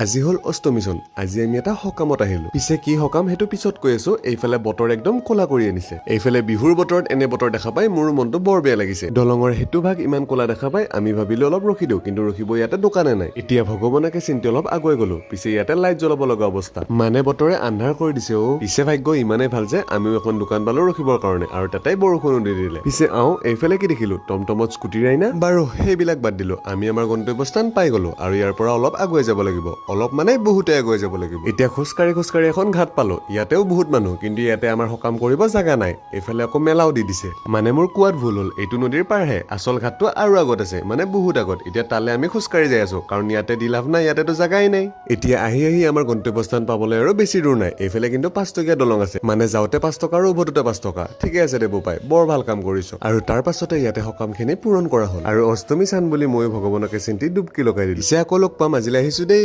আজি হ'ল অষ্টমী চন। আজি আমি এটা সকামত আহিলো। পিছে কি সকাম, সেইটো পিছত কৈ আছো। এইফালে বতৰ একদম ক'লা কৰি আনিছে। এইফালে বিহুৰ বতৰত এনে বতৰ দেখা পাই মোৰ মনটো বৰ বেয়া লাগিছে। দলঙৰ সেইটো ভাগ ইমান ক'লা দেখা পাই আমি ভাবিলো অলপ ৰখি দিওঁ, কিন্তু ৰখিব ইয়াতে দোকানে নাই। এতিয়া ভগৱানকে চিন্তি অলপ আগুৱাই গলো। পিছে ইয়াতে লাইট জ্বলাব লগা অৱস্থা, মানে বতৰে আন্ধাৰ কৰি দিছে অ'। পিছে ভাগ্য ইমানেই ভাল যে আমিও এখন দোকান পালো ৰখিবৰ কাৰণে আৰু তাতে বৰষুণো দি দিলে। পিছে আহোঁ, এইফালে কি দেখিলো? টমটমত স্কুটিৰ আইনা। বাৰু, সেইবিলাক বাদ দিলো। আমি আমাৰ গন্তব্যস্থান পাই গলো আৰু ইয়াৰ পৰা অলপ আগুৱাই যাব লাগিব। অলপ মানে বহুতে আগুৱাই যাব লাগিব। এতিয়া খোজকাঢ়ি খোজকাঢ়ি এখন ঘাট পালো। ইয়াতেও বহুত মানুহ, কিন্তু ইয়াতে আমাৰ সকাম কৰিব জাগা নাই। এইফালে আকৌ মেলাও দি দিছে। মানে মোৰ কোৱাত ভুল হ'ল, এইটো নদীৰ পাৰহে, আচল ঘাটটো আৰু আগত আছে, মানে বহুত আগত। এতিয়া তালে আমি খোজকাঢ়ি যাই আছো, কাৰণ ইয়াতে দি লাভ নাই, ইয়াতেতো জাগাই নাই। এতিয়া আহি আহি আমাৰ গন্তব্যস্থান পাবলৈ আৰু বেছি দূৰ নাই। এইফালে কিন্তু 5 টকীয়া দলং আছে, মানে যাওঁতে 5 টকা আৰু উভতোতে 5 টকা। ঠিকে আছে দে বোপাই, বৰ ভাল কাম কৰিছ। আৰু তাৰ পাছতে ইয়াতে সকামখিনি পূৰণ কৰা হ'ল আৰু অষ্টমী চান বুলি ময়ো ভগৱানকে চিন্তি ডুবকি লগাই দিলো। পিছে আকৌ লগ পাম, আজিলৈ আহিছো দেই।